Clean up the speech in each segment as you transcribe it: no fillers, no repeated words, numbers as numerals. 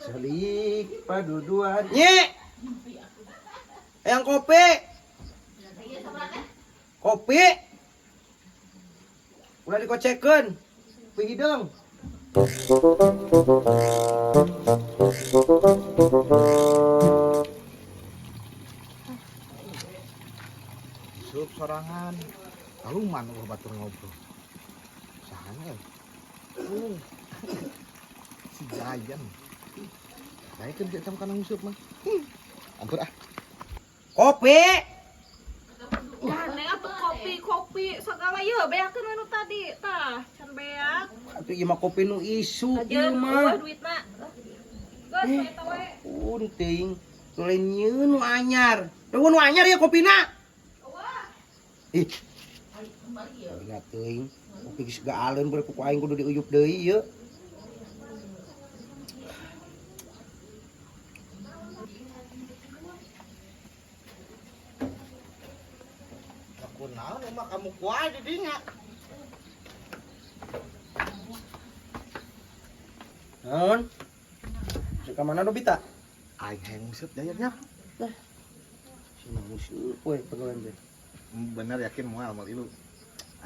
Selik paduduan. Nye. Yang kopi. Kopi. Ulah dikocekeun. Kopi hideung. Sup sorangan. Kaluman eueuh batur ngobrol. Saha ya? Oh. Si Jayan. Daekeun ge eta kana nguseup mah. Ampun ah. Kopi. Gandeng atuh kopi-kopi segala ieu beakeun we nu tadi tah can beak. Atuh ieu mah kopi nu isuk ieu Ajeun mah. eueuh duitna. Geus eta we. Ampun teuing. Nu lain nyieun nu anyar. Eueuh nu anyar ya kopina. Ih. Ingat teuing. Kopi geus gaaleun beureum ku aing kudu diuyup deui ieu. Aku naon mah kamu kuai di dinya. Naon? Cek ka mana Nobita? Aing hayang nguseup Jayan ya. Si mah nguseup we pagawean teh. Bener yakin moal moal ilu.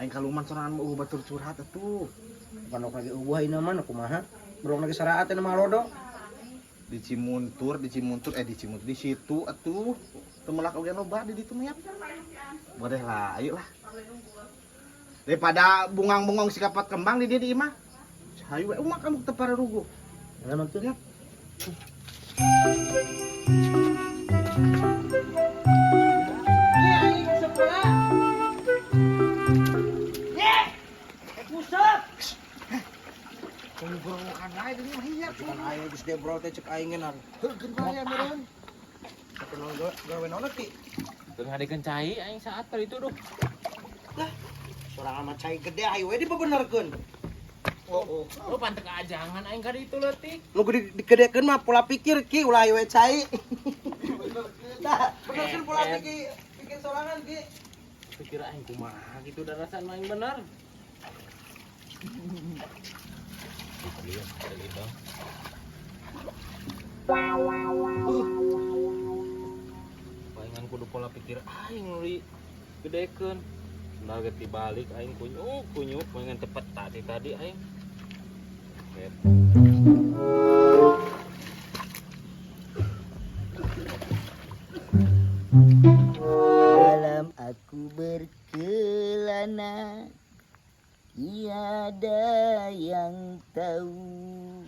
Aing kaluman sorangan mah eueuh batur curhat atuh. Panok lagi eueuh ayeuna mah kumaha? Belum lagi saraat teh mah lodo. Di Cimuntur, di Cimuntur, eh di Cimuntur di situ atuh. Teu melak oge loba di ditu mah ya. Boleh lah, ayo lah. Daripada bungang-bungong si kapat kembang di dieu di imah. Hayu we umak kamu teu pararuguh. Mana tuh? Ya. Ye aing sekolah. Ye! Nguseup. Tunggu-tungguan wae di dieu mah iya. Cuman aing geus debrol teh cek aing ngeun. Heukeun wae meureun. Tapi naon gawe naon ti? Keur ngadekeun cai aing saat tadi itu duh. Lah, sorangan mah cai gede ayo we dibebenerkeun. Oh, oh. Oh pantek ajangan aing ka ditu leutik. Nu gede digedekeun mah pola pikir ki ulah ayo we cai. Tah, benerkeun pola pikir pikir sorangan ki. Pikir aing kumaha gitu da rasaan aing bener. Iya, gitu. Palingan kudu pola pikir aing nu digedekeun. Sendal ge tibalik aing kunyuk kunyuk palingan cepet tadi tadi aing. Oke. Dalam aku berkelana, tiada yang tahu.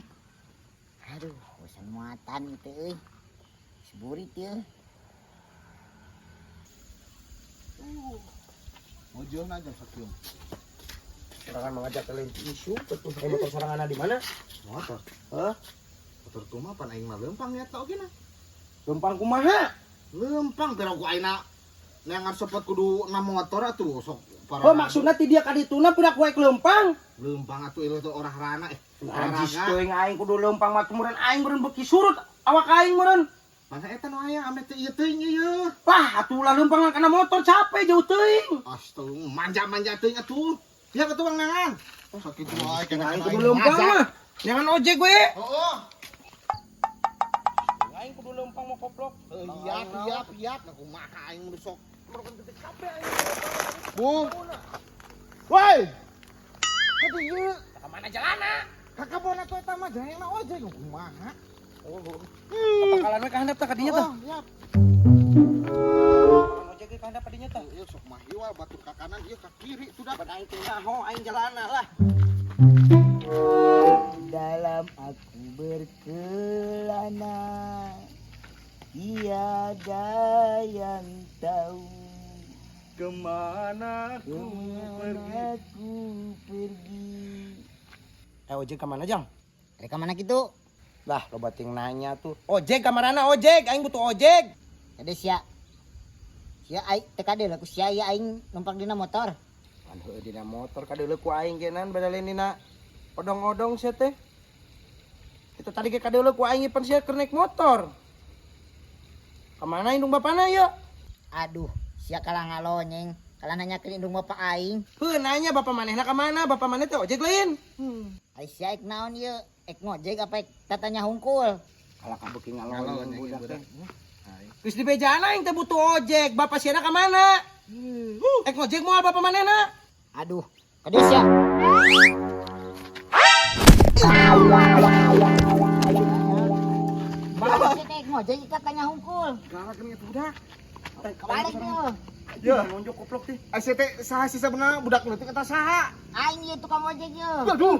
Aduh, bosan muatan itu euy. Seburit ya. Mojohna jam sakieu. Sorangan mengajak ke lain isu, betul pakai motor sorangan di mana? Motor. Hah? Motor kumaha pan aing mah leumpang nya oge na. Lempang kumaha? Leumpang pero ku aing neangan sepot kudu na motor atuh sok para. Oh maksudna ti dia ka dituna pira ku aing lempang? Leumpang atuh ieu teh orah rana eh. Najis teuing aing kudu lempang mah meureun aing meureun beuki surut awak aing meureun. Masa eta nu aya ame teu ieu teuing ieu. Wah, atuh ulah lempang kana motor capek jauh teuing. Astaga, manja-manja teuing atuh. Ya ketuang nangan. Sakitu wae Aing kudu lempang mah. Jangan ojek we. Heeh. Aing kudu lempang mah koplok. Iya, iya, iya, kumaha aing mun sok. Meureun gede capek aing. Bu. Woi. Ka dieu. Ka mana jalana? Ka kebon atuh eta mah jahena ojek kumaha. Oh. Pakalan we ka handap tah ka dinya tah. Oh, siap. Ojek ge ka handap ka dinya tah. Ieu sok mah hiwal batur ka kanan ieu ka kiri sudah. Ban aing teh nyaho aing jalana lah. Dalam aku berkelana, tiada yang tahu. Kemana aku Kemana aku pergi. Eh ojek ka mana Jang? Rek ka mana kitu? Lah, loba ting nanya tuh. Ojek ka marana ojek? Aing butuh ojek. Ada sia. Sia aing teh kadeuleu ku sia ieu aing numpak dina motor. Pan heueuh dina motor kadeuleu ku aing genan badalin dina odong-odong sia teh. Itu tadi ge kadeuleu ku aing pan sia keur naik motor. Ka mana indung bapana ieu? Aduh, sia kalah ngalonyeng. Kalah nanyakeun indung bapak aing. Heuh nanya bapak manehna ka mana? Bapak maneh teh ojek lain. Ai sia ek naon ieu? Ek ngojek apa ek tatanya hungkul? Kalah kabeuki ngalor Ngalor budak budak. teh. Geus dibejaan aing teh butuh ojek. Bapak siana ka mana? Ek ngojek moal bapak manehna? Aduh, kadieu sia. Bapak sia teh ngojek katanya hungkul. Galak geuning eta budak. Kebalik yeuh. Ya. Nonjok koplok teh. Ai sia teh saha sih sabenerna budak leutik eta saha? Aing ieu tukang ojek yeuh. Aduh,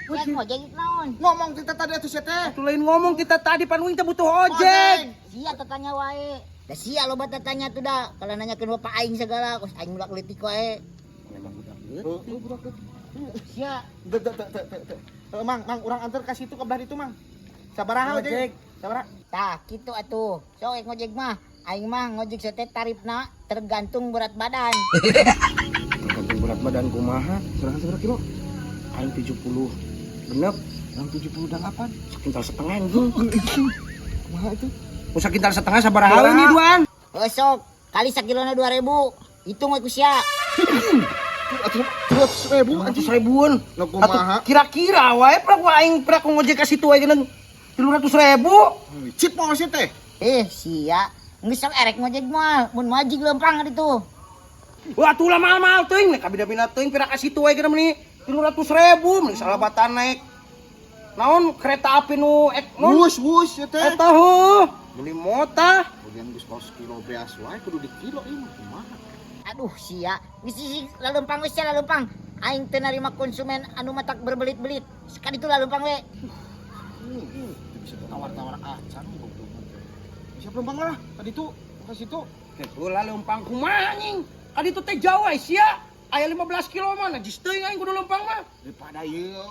Sia ngojek naon? ngomong kita tadi atuh sia teh. Atuh lain ngomong kita tadi pan uing teh butuh ojek. Sia tetanya wae. Da sia loba tetanya tuh da. Kalau nanyakeun bapak aing segala, kos aing budak leutik wae. Memang budak Heeh, budak leutik. Sia, Teu teu teu teu teu. Mang, mang urang anter ka situ ka belah ditu, Mang. Sabaraha Ojek. ojek? Sabaraha? tah kitu atuh. Sok ek ngojek mah. Aing mah ngojek sia teh tarifna tergantung berat badan. Tergantung berat badan kumaha. Sorangan sabaraha kilo? Aing 70 genep, Urang 78. sakintal setengah anjing. Kumaha itu? Mun sakintal setengah sabaraha ini duaan? Heuh sok, kali sakilona 2000. Hitung we ku sia. Atuh 300.000 anjing. 100 ribuan. Lah kumaha? Atuh kira-kira wae prak aing prak ngojek ka situ wae geuning 300.000. Cip mau sih teh. Eh, sia. Geus sok erek ngojek mah, mun majig lempang ditu. Wah, atuh lah mahal-mahal teuing, nek kabida-bida teuing pira ka situ wae geuning meuni 300.000 meuni salabatan naik. Naon kereta api nu ek non? Wus wus ya teh. Eta heuh, meuli mota. Bagian geus kaos kilo beas wae kudu di kilo ieu mah kumaha. Aduh sia, geus sisi lalempang we sia lalempang. Aing teu narima konsumen anu matak berbelit-belit. Sekali itu lalempang we. Teu bisa tawar-tawar acan goblok teh. Bisa lempang lah tadi tuh ka situ. Heula leumpang kumaha anjing? Ka ditu teh jauh ai sia. Aya 15 kilo mah najis teuing aing kudu leumpang mah. Daripada ieu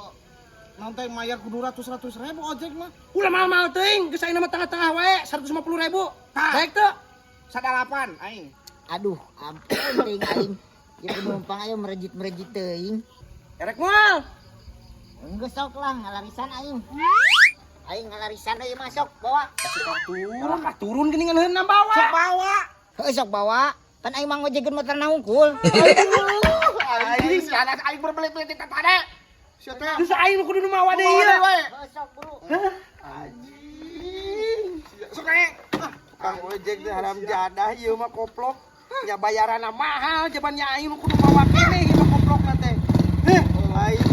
naon teh mayar kudu ratus-ratus ribu ojek mah. Ulah mahal-mahal teuing, geus aing mah tengah-tengah wae 150.000. Baik teu? Sadalapan aing. Aduh, ampun teuing aing. Ieu penumpang ayo merejit-merejit teuing. Erek moal. Geus sok lah ngalarisan aing. Aing ngalarisan deui mah sok bawa. Turun kah turun geuningan heunna bawa. Sok bawa. Heuh sok bawa. Pan aing mah ngojekeun motor na hungkul. Aing si anak aing berbelit-belit ti tadi. Sia teh. Terus aing nu kudu nu mawa deui ieu. Heuh sok buru. Anjing. Sok aing. Tukang ojek teh haram jadah ieu mah koplok. Nya bayaranna mahal jaban nya aing nu kudu mawa keneh ieu mah koplokna teh. Heh, aing.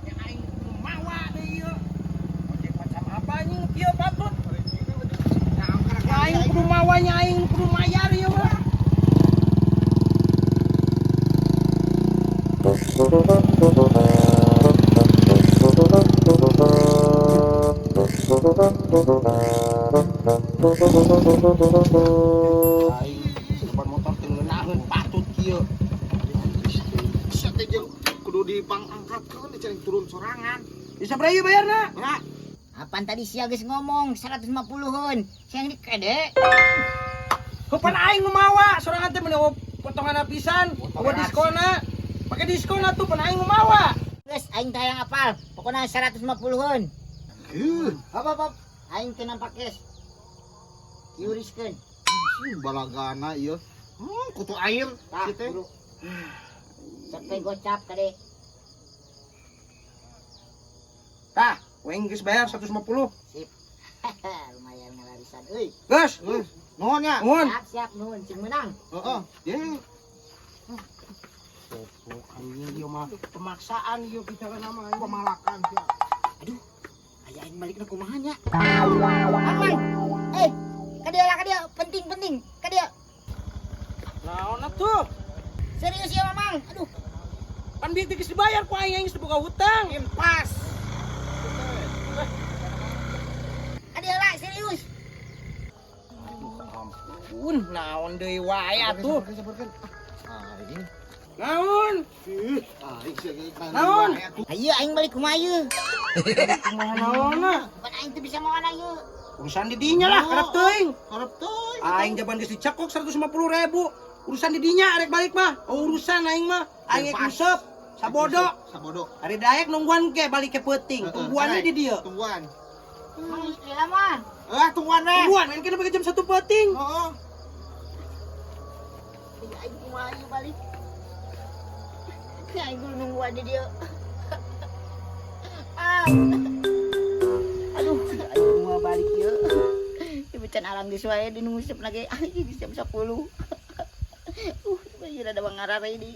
Nya aing kudu mawa deui ieu. Ojek macam apa anjing nu kieu patut? Nya aing kudu mawa nya aing kudu mayar ieu mah. Aing depan motor teu ngeunaheun patut kieu. Sia teh jeung kudu dipangangkatkeun dicari turun sorangan. Bisa berapa ieu bayarna? Ya, Apaan tadi sia geus ngomong 150-eun. Sia ini kede. Kapan aing nu mawa sorangan teh meuni potongan pisan, eueuh diskonna. Pake diskon atuh pan aing nu mawa. Geus aing teh hayang apal. Pokona 150-eun. Heuh, Hop hop hop. Aing teu nampak cash. Kiuriskeun. Balagana ieu. Kutu air Tah, sia teh. buru. Sampai gocap kade. Tah, weng geus bayar 150. Sip. Lumayan ngalarisan euy. Geus, Geus, nuhun nya. nuhun. Siap siap nuhun cing menang. Heeh. Ye. Goblok anjing ieu mah pemaksaan ieu kita nama anjing. Pemalakan sia. Aduh, aya aing balikna kumaha nya? Aman. Eh, ka dieu lah ka dieu, penting penting. Ka dieu. Naon atuh? Serius ya Mamang. Aduh, Pan duit geus dibayar ku aing aing geus boga hutang. Impas. ka dieu lah serius. Aduh ampun, naon deui wae atuh. Sabarkeun. Aing. Naon? Ih, aing sia ge Naon? Ayo aing balik kumaha ieu? Kumaha naonna? Pan aing teu bisa mawana ieu. Urusan di dinya lah, karep teuing. Karep teuing. Aing jaban geus dicekok 150.000. Urusan di dinya arek balik mah. Oh, urusan aing mah. Aing ek usep, sabodo. Sabodo. Ari daek nungguan ke balik ke peuting. Tungguan di dieu. Tungguan. Mang lila mah. Eh, tungguan we. Tungguan main kena jam 1 peuting. Heeh. Ieu aing kumaha ieu balik. Aing kudu nungguan di dieu. Ah. Aduh, aing kumaha balik ieu. Ieu can arang geus wae di nu nguseup lagi. Aing geus jam 10. Ieu rada bangarare di.